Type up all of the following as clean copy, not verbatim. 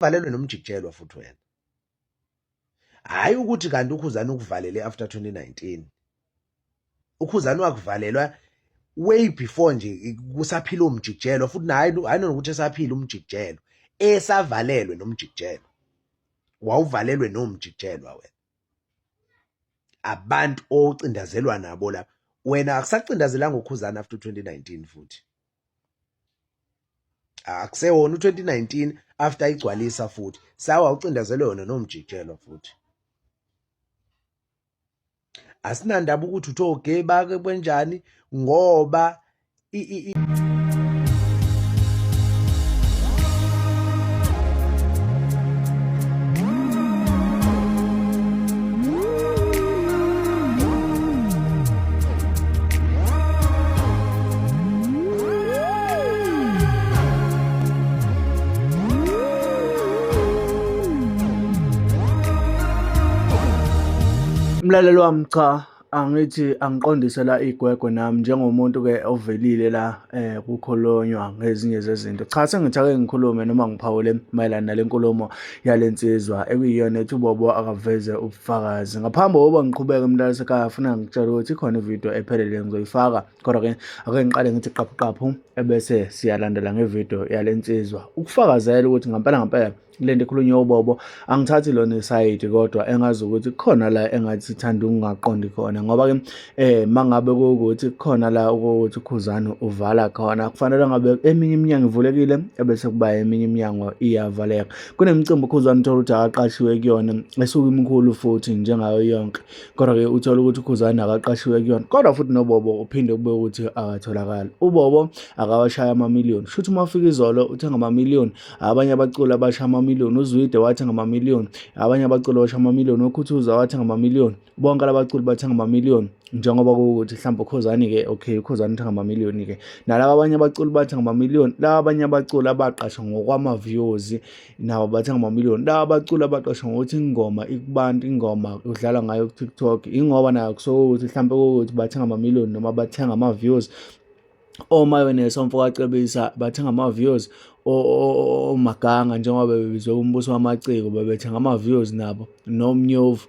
Valelwe nomjikijelwa futhi wena. Hayi ukuthi kanti uKhuzani ukuvalele after 2019. UKhuzani wakuvalelwa way before nje kusaphila umjikijelwa futhi naye hayi nokuthi esaphila umjikijelwa esavalelwe nomjikijelwa. Wawuvalelwe nomjikijelwa wena. Abantu ocindazelwa nabo lapha wena akusacindazelanga uKhuzani after 2019 futhi. Akusewona u-2019 after igcwalisa futhi sawa ucindezelwe yona nomjikijelwa futhi. Asinandaba ukuthi uthe ogay bake kwenjani ngoba Mlaleli wami cha angithi angiqondise la igwegwe nami njengomuntu ke ovelile la kukhulunywa ngezinye zezinto. Cha sengithi ake ngikhulume noma ngiphawule mayelana nale nkulumo yale nsizwa ekuyiyona ethi uBobo akaveze ubufakazi. Ngaphambi kokuba ngiqhubeke mntana sekhaya funa ngikutshele ukuthi ikhona ividiyo ephelele ngizoyifaka kodwa-ke ake ngiqale ngithi qaphu qaphu ebese siyalandela ngevidiyo yale nsizwa ukufakazela ukuthi ngampela ngampela le nto ekhulunywa uBobo angithathi lona isayidi kodwa engazi ukuthi kukhona la engathi sithanda ukungaqondi khona ngoba-ke mangabe kuwukuthi kukhona la ukuthi uKhuzani uvala khona kufanele ngabe eminye iminyango ivulekile ebese kuba eminye iminyango iyavaleka. Kunemicimbi uKhuzani uthola ukuthi akaqashiwe kuyona esuke imkhulu futhi njengayo yonke kodwa-ke uthola ukuthi uKhuzani akaqashiwe kuyona kodwa futhi noBobo uphinde kube ukuthi akatholakali. UBobo akawashaya amamiliyoni shuthi uma ufika izolo uthenga amamiliyoni abanye abaculi abasha amamiliyoni uZwide wathenga amamiliyoni abanye abaculi abasha amamiliyoni uKhuthuza wathenga amamiliyoni bonke labaculi bathenga amamiliyoni njengoba kuwukuthi mhlawumbe uKhuzani-ke okay uKhuzani uthenga amamiliyoni-ke nalaba abanye abaculi bathenga amamiliyoni laba abanye abaculi abaqashwa ngokwama-views nabo bathenga amamiliyoni laba abaculi abaqashwa ngokuthi ingoma ikubantu ingoma udlala ngayo ku-TikTok ingoba nayo kusuke ukuthi mhlawumbe kuwukuthi bathenga amamiliyoni noma bathenga ama-views oMayonesa umfokaCebisa bathenga ama-views oMaganga njengoba bebebizwe umbuso wamaciko bebethenga ama-views nabo noMnyovu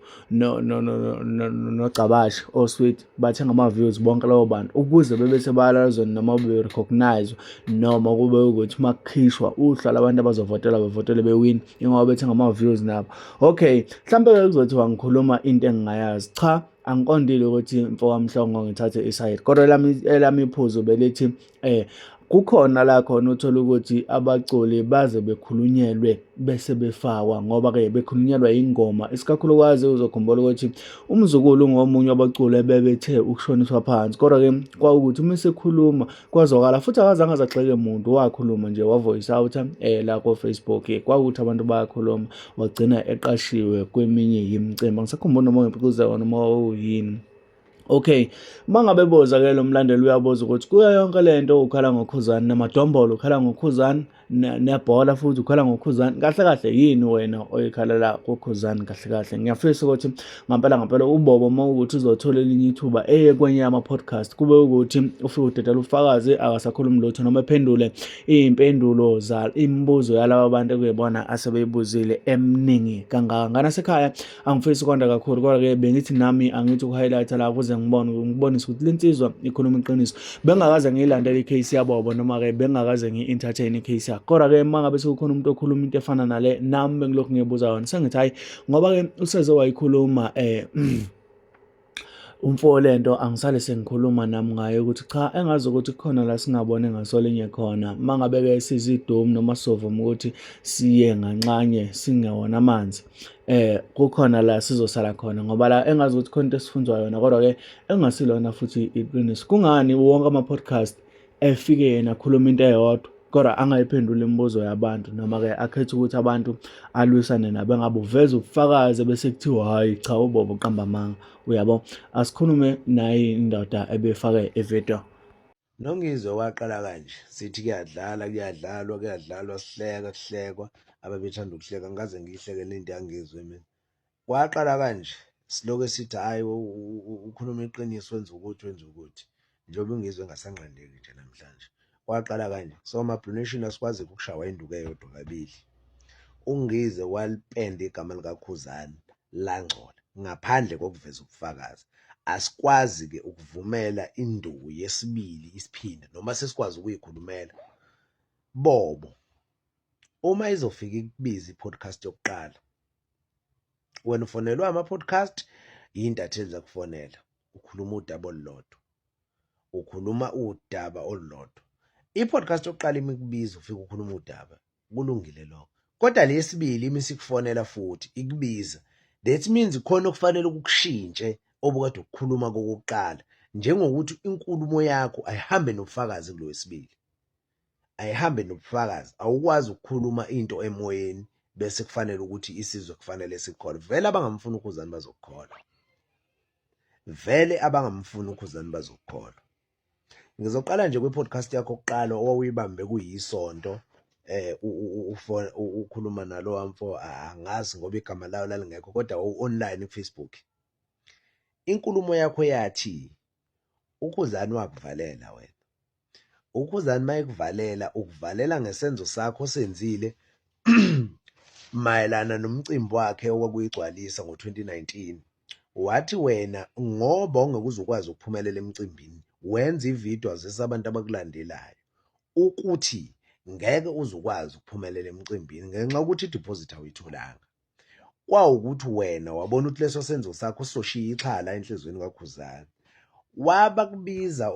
noGcabashe oSweet bathenga ama-views bonke labo bantu ukuze bebe sebalazweni noma be-recognise noma kube ukuthi uma kukhishwa uhla labantu abazovotela bevotele bewini ingoba bethenga ama-views nabo. Okay, mhlampe-ke kuzothiwa ngikhuluma into engingayazi cha angiqondile ukuthi mfokaMhlongo ngithathe isayidi kodwa elami elami iphuzu belithi kukhona la khona uthola ukuthi abaculi baze bekhulunyelwe bese befakwa ngoba-ke bekhulunyelwa ingoma isikakhulukazi uzokhumbula ukuthi umzukulu ngomunye wabaculi ebebethe ukushoniswa phansi kodwa-ke kwawukuthi uma esekhuluma kwazwakala futhi akazange azagxeke muntu wakhuluma nje wavoice out la ko-Facebook kwawukuthi abantu bayakhuluma wagcina eqashiwe kweminye yimicimbi angisakhumbuli noma ngiphucuzeka noma wawuyini. Okay, uma ngabe boza ke lo mlandeli uyabuza ukuthi kuyo yonke le nto ukhala ngoKhuzani namadombolo ukhala ngoKhuzani nebhola futhi ukhala ngoKhuzani kahle kahle yini wena oyikhalela kuKhuzani kahle kahle ngiyafisa ukuthi ngampela ngampela uBobo uma ukuthi uzothola elinye ithuba eye kwenye yama-podcast kube ukuthi ufike udedela ufakazi akasakhulumi lutho noma ephendule iy'mpendulo za imibuzo yalaba bantu ekuyibona asebeyibuzile eminingi kangaka. Ngane sekhaya angifisi ukwanda kakhulu kodwa-ke bengithi nami angithi uku-highlight-a la ukuze ngibone ngibonise ukuthi le nsizwa ikhuluma iqiniso. Bengingakaze ngiyilandele i-case yabobo noma-ke bengingakaze ngiyi-entertain i-case yakhe kodwa-ke uma ngabe sekukhona umuntu okhuluma into efana nale nami bengilokhu ngiyibuza yona sengithi hhayi ngoba-ke useze wayikhuluma umfo lento angisale sengikhuluma nami ngaye ukuthi cha engazi ukuthi kukhona la singabone ngasolinye khona mangabe-ke sizidomu noma sovuma ukuthi siye nganxanye singewona amanzi kukhona la sizosala khona ngoba la engazi ukuthi khona into esifunzwa yona kodwa-ke engasilona futhi iqiniso. Kungani wonke ama-podcast efike yena akhuluma into eyodwa kodwa angayiphenduli imibuzo yabantu noma-ke akhethe ukuthi abantu alwisane nabo engabe uveza ubufakazi bese kuthiwa hhayi cha uBobo uqamba amanga uyabo. Asikhulume naye indoda ebefake ividiyo. Nongizwe waqala kanje sithi kuyadlala kuyadlalwa kuyadlalwa sihleka kuhlekwa ababethanda ukuhleka ngikaze ngiyihleke lento yangizwe mina. Kwaqala kanje silokhu esithi hhayi ukhuluma iqiniso wenza ukuthi wenza ukuthi njengoba uNgizwe engasanqandeki nje namhlanje. Kwaqala kanje so ma-Blue Nation asikwazi ukushawa induku eyodwa kabili. UNgizwe walipenda igama likaKhuzani langcola ngaphandle kokuveza ubufakazi. Asikwazi-ke ukuvumela induku yesibili isiphinde noma sesikwazi ukuyikhulumela. Bobo, uma izofika ikubize i-podcast yokuqala, wena ufonelwe ama-podcast, iy'ntatheli zakufonela, ukhuluma udaba olulodwa. Ukhuluma udaba olulodwa. I-podcast yokuqala imikubiza ufike ukhuluma udaba. Kulungile lokho. Kodwa le yesibili imi isikufonela futhi ikubiza. That means khona okufanele ukukushintshe obukade ukukhuluma kokuqala. Njengokuthi inkulumo yakho ayihambe nobufakazi kulo wesibili. Ayihambe nobufakazi. Awukwazi ukukhuluma into emoyeni bese kufanele ukuthi isizwe kufanele sikholwe. Vele abangamfuni uKhuzani bazokukholwa. Vele abangamfuni uKhuzani bazokukholwa. Ngizoqala nje kwi-podcast yakho kuqala owawuyibambe kuyisonto eh ukhuluma nalowa mfo angazi ngoba igama layo lalingekho kodwa wawu-online ku-Facebook. Inkulumo yakho yathi uKhuzani wakuvalela wena. UKhuzani mayekuvalela ukuvalela ngesenzo sakho osenzile mayelana nomcimbi wakhe owakuyigcwalisa ngo-2019. Wathi wena ngoba ungeke uze ukwazi ukuphumelela emcimbini wenza ividiyo wazisa abantu abakulandelayo ukuthi ngeke uze ukwazi ukuphumelela emcimbini ngenxa yokuthi idiphozithi awuyitholanga. Kwawukuthi wena wabona ukuthi leso senzo sakho sizoshiya ixhala enhliziyweni kaKhuzani. Wabakubiza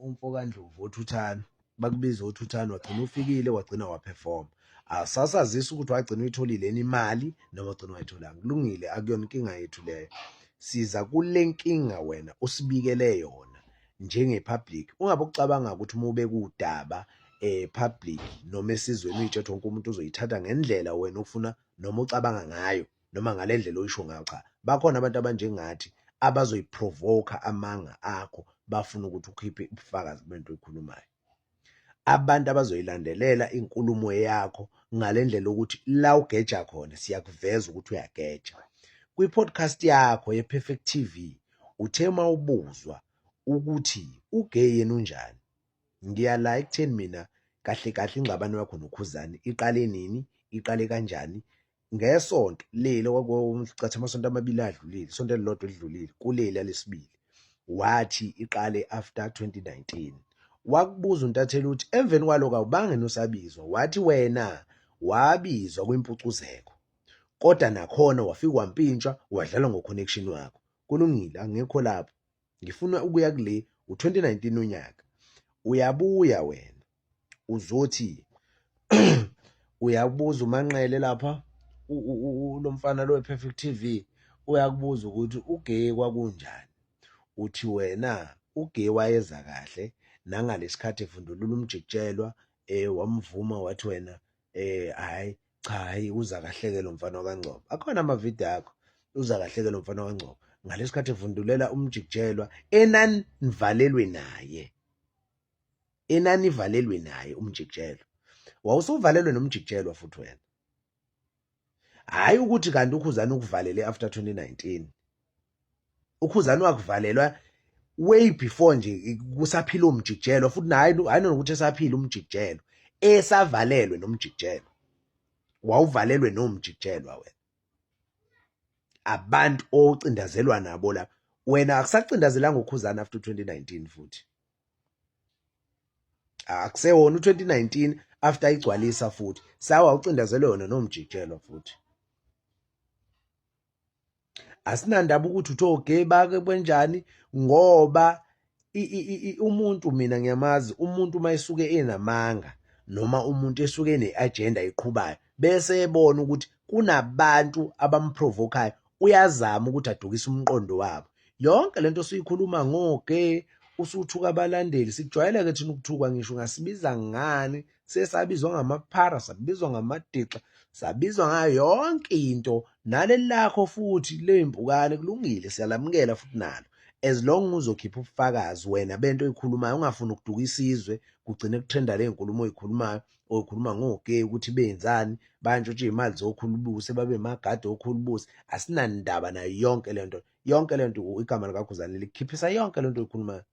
umfokaNdlovu oThuthani, bakubiza oThuthani wagcina ufikile wagcina waphefoma. Asasazisi ukuthi wagcina uyitholile yini imali noma wagcina ungayitholanga. Kulungile akuyona inkinga yethu leyo. Siza kule nkinga wena usibikele yona njenge-public. Ungabe ucabanga ukuthi uma ubeka udaba public noma esizweni uyitshethe wonke umuntu uzoyithatha ngendlela wena ofuna noma ucabanga ngayo noma ngale ndlela oyisho ngayo. Cha, bakhona abantu abanjengathi abazoyiprovoka amanga akho bafuna ukuthi ukhiphe ubufakazi bento oyikhulumayo. Abantu abazoyilandelela inkulumo yakho ngale ndlela ukuthi la ugeja khona siyakuveza ukuthi uyageja. Kwi-podcast yakho ye-Perfect TV uthe uma ubuzwa ukuthi ugay yena unjani, ngiya la ekutheni mina kahle kahle ingxabano yakho noKhuzani iqale nini, iqale kanjani. Ngesonto leli okwakucathi amasonto amabili adlulile, isonto elilodwa elidlulile kuleli lesibili, wathi iqale after 2019. Wakubuza untatheli ukuthi emveni kwaloko awubange nosabizwa, wathi wena wabizwa kwimpucuzeko kodwa nakhona wafika wampintshwa wadlala ngo-connection wakho. Kulungile, angikho lapho, ngifuna ukuya kule u-2019 unyaka. Uyabuya wena uzothi uyakubuza uManqele lapha lo mfana lo we-Perfect TV uyakubuza ukuthi ugay kwakunjani, uthi wena ugay wayeza kahle nangalesikhathi evundulula umjikijelwa wamvuma wathi wena hhayi cha hhayi uza kahle-ke lo mfana wakaNgcobo. Akhona amavidiyo akho uza kahle-ke lo mfana wakaNgcobo ngalesikhathi evundulela umjikijelwa enanivalelwe naye, enanivalelwe naye umjikijelwa. Wawusuvalelwe nomjikijelwa futhi wena. Hhayi ukuthi kanti uKhuzani ukuvalele after 2019. UKhuzani wakuvalelwa way before nje kusaphila umjikijelwa futhi naye hhayi nokuthi esaphila umjikijelwa, esavalelwe nomjikijelwa. Wawuvalelwe nomjikijelwa wena. Abantu ocindazelwa nabo lapha. Wena akusacindazelanga uKhuzani after 2019 futhi. Akusewona u-2019 after igcwalisa futhi sawa ucindazelwe yona nomjikijelwa futhi. Asinandaba ukuthi uthe ogay bake kwenjani ngoba umuntu mina ngiyamazi umuntu uma esuke enamanga noma umuntu esuke ene-agenda ayiqhubayo bese ebona ukuthi kunabantu abamprovokayo uyazama ukuthi adukise umqondo wabo. Yonke lento osuyikhuluma ngogay usuthuka abalandeli, sikujwayele-ke thina ukuthukwa ngisho ungasibiza ngani, sesabizwa ngamaphara, sabizwa ngamadixa, sabizwa ngayo yonke into. Naleli lakho futhi ley'mpukane kulungile siyalamukela futhi nalo as long uzokhipha ubufakazi wena bento oyikhulumayo, ungafuni ukuduka isizwe kugcine kutrenda le nkulumo oyikhulumayo okhuluma ngogay ukuthi benzani, bantshontshe iy'mali zokhulubuse babe magadi okhulubuse. Asinandaba nayo yonke le nto, yonke le nto igama likaKhuzani likukhiphisa yonke le nto oyikhulumayo.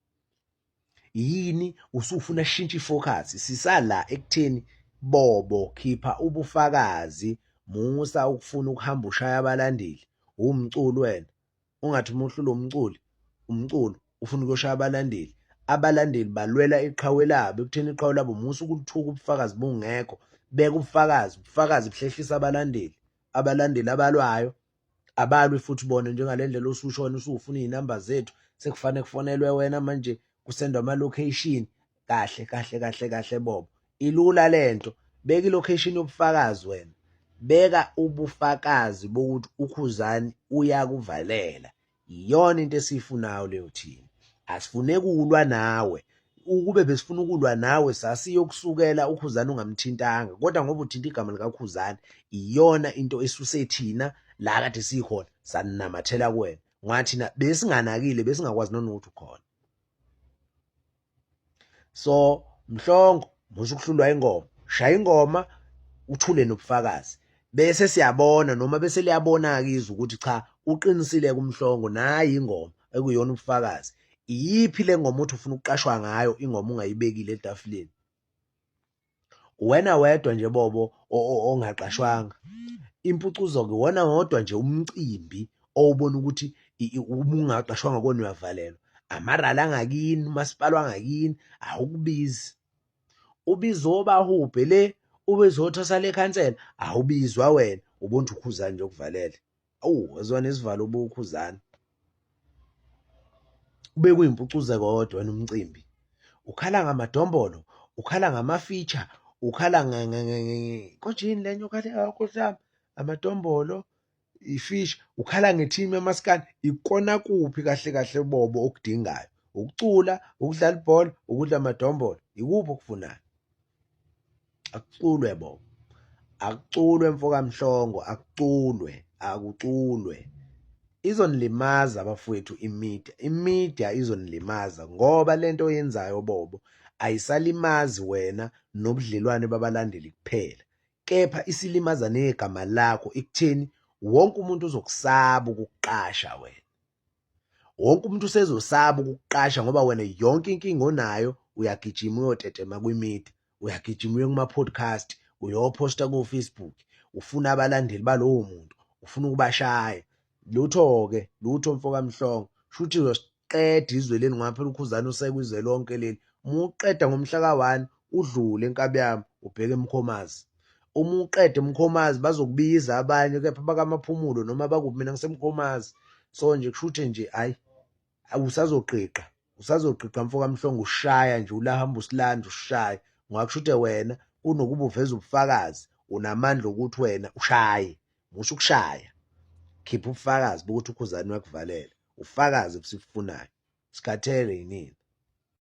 Yini usufuna shintshe ifocus, sisala ekutheni Bobo khipha ubufakazi musa ukufuna ukuhamba ushaya abalandeli uwumculi wena ungathi uma uhlula umculi umculo ufuna ukuyoshaya abalandeli abalandeli balwela iqhawe labo ekutheni iqhawe labo musa ukulithuka ubufakazi bungekho beka ubufakazi ubufakazi buhlehlisa abalandeli abalandeli abalwayo abalwi futhi bona njengale ndlela osushona usufuna iy'namba zethu sekufanele kufonelwe wena manje kusendwa ama-location kahle kahle kahle kahle bobo ilula lento beka i-location yobufakazi wena beka ubufakazi bokuthi ukhuzani uyakuvalela iyona into esiyifunayo leyo thina asifune kulwa nawe ukube besifuna ukulwa nawe sasiyokusukela ukhuzani ungamthintanga kodwa ngoba uthinta igama likakhuzani iyona into esuse thina la kade sikhona sanamathela kuwena ngoba thina besinganakile besingakwazi nanokuthi ukhona so mhlongo musa ukuhlulwa ingoma shaya ingoma uthule nobufakazi bese siyabona noma bese liyabona-ke izwe ukuthi cha uqinisile kumhlongo nayi ingoma ekuyona ubufakazi iyiphi le ngoma uthi ufuna ukuqashwa ngayo ingoma ungayibekile etafuleni Uwena wedwa nje bobo ongaqashwanga. Impucuzo-ke iwona wodwa nje umcimbi owubona ukuthi uma ungaqashwanga kona uyavalelwa. Amarali angakini, umasipala wangakini awukubizi. Ubiza obahubhe le, ubiza othwasa lekhansela, awubizwa wena, ubona ukuthi ukhuzani nje okuvalele. Awu wezwa nesivalo ubukhuzana. Ube kuyimpucuze kodwa wena umcimbi. Ukhala ngamadombolo, ukhala ngama-feature, ukhala konje yini lenye okhala ah, Nkosi yami amadombolo ifish ukhala nge-team yamaskandi ikona kuphi kahle kahle bobo okudingayo ukucula ukudlala ibhola ukudla amadombolo ikuphi okufunayo Akuculwe bo. Akuculwe mfokaMhlongo, akuculwe, akuculwe. Izonilimaza bafowethu imedia. Imedia izonilimaza ngoba lento oyenzayo bobo ayisalimazi wena nobudlelwane babalandeli kuphela. Kepha isilimaza negama lakho ekutheni wonke umuntu uzokusaba ukukuqasha wena. Wonke umuntu usezosaba ukukuqasha ngoba wena yonke inkinga onayo uyagijima uyotetema kwi-media, uyagijima uye kuma-podcast, uyophosta ko-Facebook, ufuna abalandeli balowo muntu, ufuna ukubashaya. Lutho-ke, lutho mfokaMhlongo, shuthi uyosiqeda izwe leli ngoba phela uKhuzani usekwizwe lonke leli. Uma uqeda ngomhla ka-1 udlule nkabi yami ubheke eMkhomazi. Uma uqeda eMkhomazi bazokubiza abanye kepha bakamaphumulo noma bakuphi mina ngiseMkhomazi. So nje kushuthi nje hhayi usazogqigqa usazogqigqa mfo kaMhlongo ushaya nje ulahamba usilanda ushaya ngoba kushuthi wena kunokuba uveze ubufakazi unamandla okuthi wena ushaye musa ukushaya khipha ubufakazi bokuthi ukhuzani uyakuvalela ufakazi obusibufunayo sikhathele yinina.